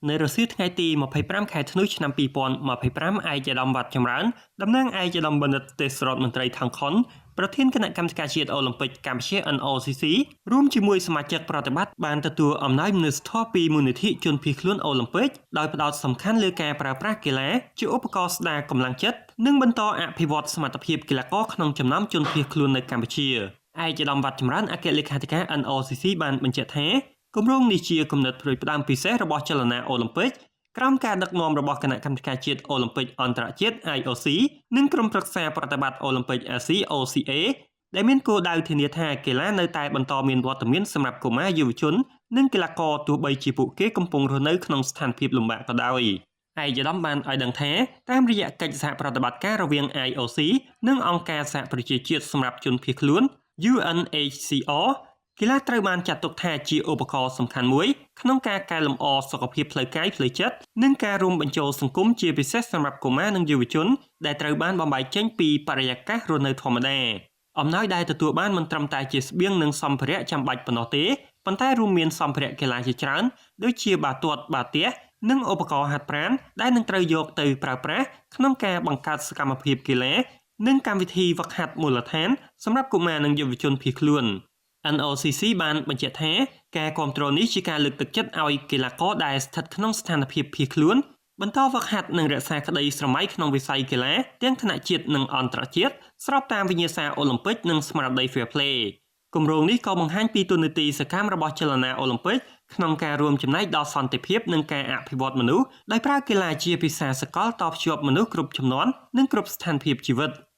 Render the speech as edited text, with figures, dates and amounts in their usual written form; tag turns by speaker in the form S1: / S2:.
S1: នៅរសៀលថ្ងៃទី25ខែធ្នូឆ្នាំ2025ឯកឧត្តមវត្តចម្រើនតំណាងឯកឧត្តមបណ្ឌិតទេសរដ្ឋមន្ត្រីថងខុនប្រធានគណៈកម្មាធិការជាតិអូឡ িম্প ិកកម្ពុជា NOCC រួមជាមួយសមាជិកប្រតិបត្តិបានទទួលអំណោយមនុស្សធម៌ពីមូលនិធិជនភៀសខ្លួនអូឡ িম্প ិកដោយផ្ដោតសំខាន់លើការប្រើប្រាស់កីឡាជាឧបករណ៍ស្ដារកម្លាំងចិត្តនិងបន្តអភិវឌ្ឍសមត្ថភាពកីឡាករក្នុងចំណោមជនភៀសខ្លួននៅកម្ពុជាឯកឧត្តមវត្តចម្រើនអគ្គលេខាធិការ NOCC បានបញ្ជាក់ថាគម្រោងនេះជាគំនិតផ្ដួចផ្ដើមពិសេសរបស់ចលនាអូឡ িম্প ិកក្រោមការដឹកនាំរបស់គណៈកម្មាធិការជាតិអូឡ িম্প ិកអន្តរជាតិ IOC និងក្រុមប្រឹក្សាប្រតិបត្តិអូឡ িম্প ិកអាស៊ី OCA ដែលមានគោលដៅធានាថាកីឡានៅតែបន្តមានវត្តមានសម្រាប់កុមារយុវជននិងកីឡាករទោះបីជាពួកគេកំពុងរស់នៅក្នុងស្ថានភាពលំបាកក៏ដោយឯកឧត្តមបានឲ្យដឹងថាតាមរយៈកិច្ចសហប្រតិបត្តិការរវាង IOC និងអង្គការសហប្រជាជាតិសម្រាប់ជនភៀសខ្លួន UNHCR កីឡាត្រូវបានចាត់ទុកថាជាឧបករណ៍សំខាន់មួយក្នុងការកែលម្អសុខភាពផ្លូវកាយផ្លូវចិត្តនិងការរួមបញ្ចូលសង្គមជាពិសេសសម្រាប់កុមារនិងយុវជនដែលត្រូវបានបំបែកចេញពីបរិយាកាសរស់នៅធម្មតាអំណោយដែលទទួលបានមិនត្រឹមតែជាស្បៀងនិងសម្ភារៈចាំបាច់ប៉ុណ្ណោះទេប៉ុន្តែរួមមានសម្ភារៈកីឡាជាច្រើនដូចជាបាល់ទាត់បាល់ទះនិងឧបករណ៍ហាត់ប្រាណដែលនឹងត្រូវយកទៅប្រើប្រាស់ក្នុងការបង្កើតសកម្មភាពកីឡានិងកម្មវិធីហ្វឹកហាត់មូលដ្ឋានសម្រាប់កុមារនិងយុវជនភៀសខ្លួន NOCC បានបញ្ជាក់ថាការគាំទ្រនេះជាការលើកទឹកចិត្តឲ្យកីឡាករដែលស្ថិតក្នុងស្ថានភាពភៀសខ្លួនបន្តហ្វឹកហាត់និងរក្សាក្តីស្រមៃក្នុងវិស័យកីឡាទាំងថ្នាក់ជាតិនិងអន្តរជាតិស្របតាមវិញ្ញាសាអូឡ িম্প ិកនិងស្មារតី Fair Play គម្រោងនេះក៏បង្ហាញពីតួនាទីសកម្មរបស់ចលនាអូឡ িম্প ិកក្នុងការរួមចំណែកដល់សន្តិភាពនិងការអភិវឌ្ឍមនុស្សដោយប្រើកីឡាជាភាសាសកលតភ្ជាប់មនុស្សគ្រប់ជំនាន់និងគ្រប់ស្ថានភាពជីវិត។